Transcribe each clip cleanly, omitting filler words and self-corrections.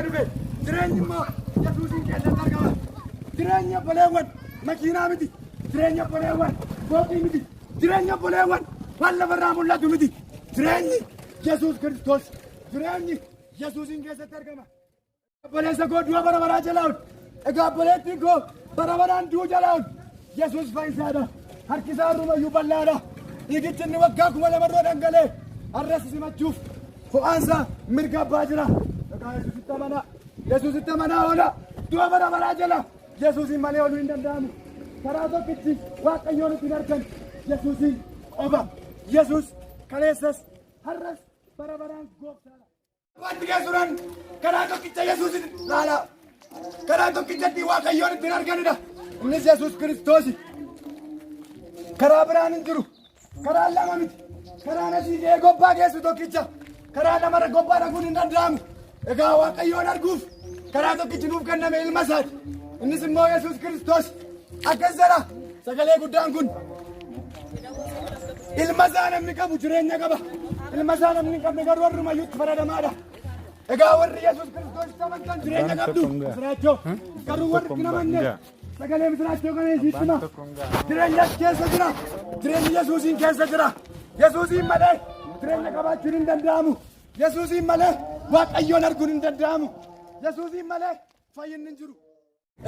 Dhufe jireenyi immoo Yesuusiin keessatti argama. Jireenya obboleewwan makiinaa miti. Jireenya obboleewwan fooqii miti. Jireenya obboleewwan waan lafarraa mul'atu miti. Jireenyi Yesuus Kiristoos. Jireenyi Yesuusiin keessatti argama. Obboleessa koo du'a bara baraa jalaa ol. Egaa obboleettiin koo bara baraan du'uu jalaa ol. Yesuus fayyisaadha. Harki isaa har'umayyuu bal'aadha. Dhiigichi inni waggaa 2000 dura dhangala'e har'as simachuuf ho'aansaa mirga abbaa jira. Egaa Yesuusitti amanaa. Yesuusitti amanaa oola. Du'a bara baraa jala. Yesuusiin malee ooluu hin danda'amu. Karaa tokkichi Waaqayyoon ittiin argan Yesuusiin qofa. Yesuus kaleessas har'as bara baraan gooftaadha. Wanti geessuudhaan karaa tokkicha Yesuusin laalaa. Karaa tokkichatti Waaqayyoon ittiin arganidha. Innis Yesuus Kiristoosi. Karaa biraan hin jiru. Karaan lama miti. Karaan asii ga'ee gobbaa geessu tokkicha. Karaa lamarra gobbaa dhaquun hin danda'amu. Egaa Waaqayyoon arguuf karaa tokkichi nuuf kenname ilma isaati. Innis immoo Yesuus Kiristoos. Akkas jedha sagalee guddaan kun. Ilma isaa namni qabu jireenya qaba. Ilma isaa namni hin qabne garuu har'umayyuu itti faradamaadha. Egaa warri Yesuus Kiristoos amantan jireenya qabdu. Misiraachoo. Garuu warri itti namanne sagalee misiraachoo kana isiitti hima. Jireenya as keessa jira. Jireenyi Yesuusiin keessa jira. Yesuusiin malee jireenya qabaachuun hin danda'amu. Yesuusiin malee Waaqayyoon arguun hin danda'amu. Yesuusiin malee fayyinni hin jiru.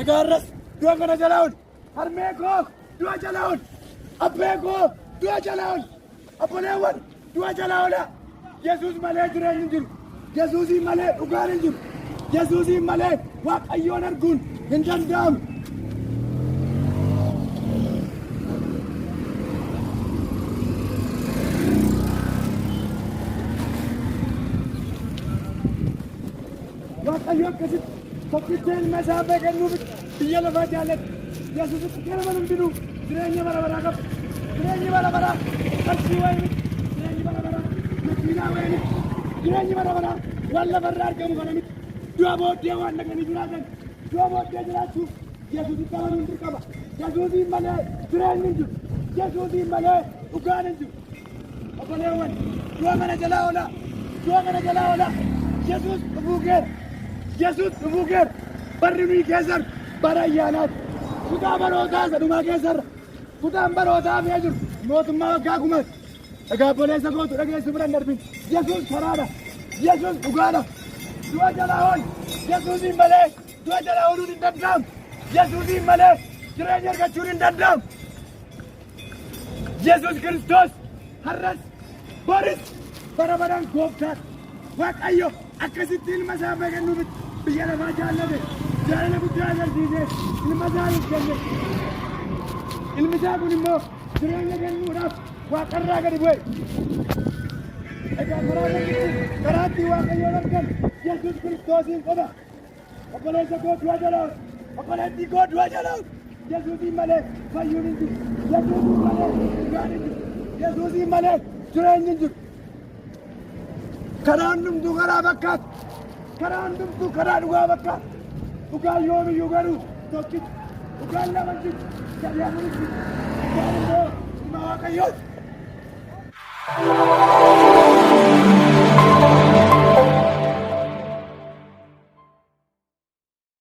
Egaa har'as du'a kana jalaa ol. Harmee koo du'a jalaa ol. Abbee koo du'a jalaa ol. Obboleewwan du'a jalaa ola. Yesuus malee jireenyi hin jiru. Yesuusiin malee dhugaan hin jiru. Yesuusiin malee Waaqayyoon arguun hin danda'amu. Waaqayyo akkasitti tokkicha ilma isaa abbaa kennuuf biyya lafaa jaallate. Yesuusitti kennaman hundinuu jireenya bara baraa qabu. Jireenyi bara baraa qarshii wayii miti. Jireenyi bara baraa makiinaa wayii miti. Jireenyi bara baraa waan lafarraa argamu kana miti. Du'a booddee waan dhaqanii jiraatan. Du'a booddee jiraachuuf Yesuusitti amanuun dirqama. Yesuusiin malee jireenyi hin jiru. Yesuusiin malee dhugaan hin jiru. Obboleewwan du'a kana jalaa oolaa. Du'a kana jalaa oolaa. Yesuus dhufuu keera. Yesuus dhufuu keera. Barri nuyi keessan bara ayyaanaati. Kutaa barootaa isa dhumaa keessarra. Kutaan barootaa hafee jiru mootummaa waggaa kumaati. Egaa obboleessa kootu dhageessu bira hin darbin. Yesuus karaadha. Yesuus dhugaadha. Du'a jalaa ooli. Yesuusiin malee du'a jalaa ooluun hin danda'amu. Yesuusiin malee jireenya argachuun hin danda'amu. Yesuus Kiristoos har'as boris bara baraan gooftaadha. Waaqayyo akkasitti ilma isaa abbaa kennuuf biyya lafaa jaallate jaalala guddaa agarsiisee ilma isaa nuuf kenne. Ilmi isaa kun immoo jireenya kennuudhaaf waaqarraa gadi bu'e. Egaa karaa tokkichi karaa ittiin Waaqayyoon argan Yesuus Kiristoosiin qofa. Obboleessa koo du'a jala oolu. Obboleettii koo du'a jala oolu. Yesuusiin malee fayyuun hin jiru. Yesuusiin malee dhugaan hin jiru. Yesuusiin malee jireenyi hin jiru. Karaa hundumtuu karaa fakkaata. Karaa hundumtuu karaa dhugaa fakkaata. Dhugaan yoomiyyuu garuu tokkicha. Dhugaan lama hin jiru. Sadii afur hin jiru. Dhugaan immoo ilma Waaqayyooti.